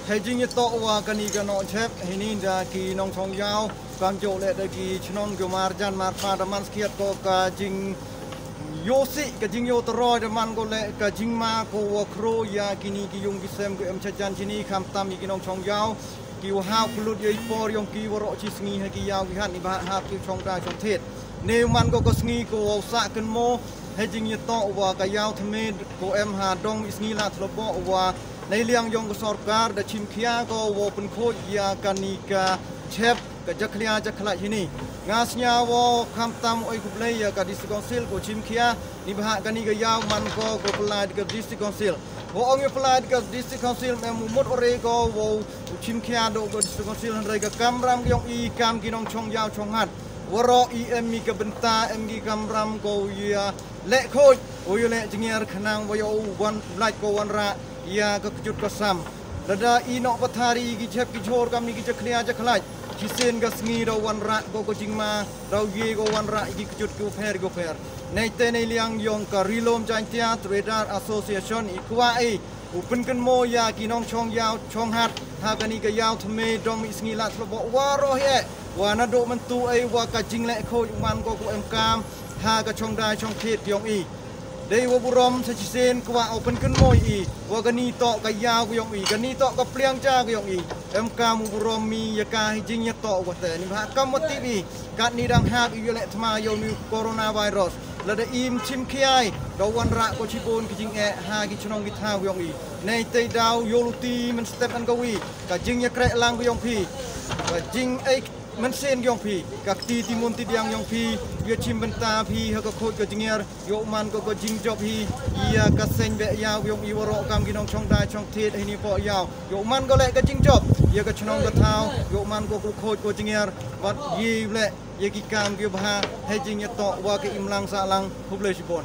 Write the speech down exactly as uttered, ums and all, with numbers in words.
Hei jingyatoh wa kani ka Nohchep, heini da ki nongchong yaw, kamjooh leh da ki chnong ki marjan marpa da man sakhiat ko ka jing yoh sih, ka jingyoh taroi, da man ko leh ka jingma ko wa khroo ya kini ki yung ki sem ki em chajan chini, khamtam ya ki nongchong yaw, ki wa hap klut ya i por yong ki waroh chi sngi ha ki yaw ki hat neibhah hap ki chongdai chongthied. Nei man ko ka sngi ko wow sah kynmoo, hei jingyatoh wa ka yaw thymme ko em ha dong i sngi Ladthadlaboh wa neiliang yong ka sorkar da chimkhia ko wow pynkhooid ya kani ka chep ka jakhlia jakhlait heini. Nga sñiaw wow khamtam u e khublei ya ka District Council ko chimkhia neibhah kani ka yaw man ko ko pynlai da ka District Council. Wow ong ya pynlai da ka District Council, em u mut u re ko wow u chimkhia dooh ka District Council, hynrei ka kamram ka yong i kam ki nongchong yaw chong hat, waroh i em i ka bynta, em ki kamram ko ya leh khooid, u ya leh jngiar khnang wa yow wan lait ko wanrah ya ka kjut ka sam. Lada i noh pathar i ki chep ki jhur kamni ki jakhlia jakhlait, chisien ka sngi daw wanrah ko ka jingma, daw ye ko wanrah i ki kjut ki waphær ki waphær. Neitæ neiliang yong ka Ri-loom Jaiñtia Traders Association i kwah i u pynkynmoo ya ki nongchong yaw chong hat ha kani ka yaw thymme dong i sngi Ladthadlaboh waroh hi eh, wa nadooh myntu e wa ka jingleh khooid u man ko ka emkaam ha ka chongdai chongthied yong i. Deiwa burom sa chisien kwah u pynkynmoo i wa kani toh ka yaw ka yong i, kani toh ka pliang ja ka yong i. Emkaam u burom i ya ka hei jingyatoh wa tæ neibhah kamwa tip i, katni dang hap i u ya leh thma yow ni u coronavirus. Lada im chimkhia i daw wanrah ko chiboon ki jingeh ha ki chnong ki thaw ka yong i. Neitæ daw yooluti mynstep man kawi ka jingyakrehlang ka yong phi, ka jing e mynsien ka yong phi, ka kti timun tidiang yong phi, u ya chimbynta phi ha ka khooid ka jngiar, yow man ko ka jingjop hi ya ka seiñbeh yaw ka yong i waroh kam ki nongchongdai chongthied heini poh yaw. Yow man ko leh ka jingjop ya ka chnong ka thaw, yow man ko ka khooid ka jngiar, wat ye leh ya ki kaam ki bha hei jingyatoh wa ka imlang sahlang. Khublei chiboon.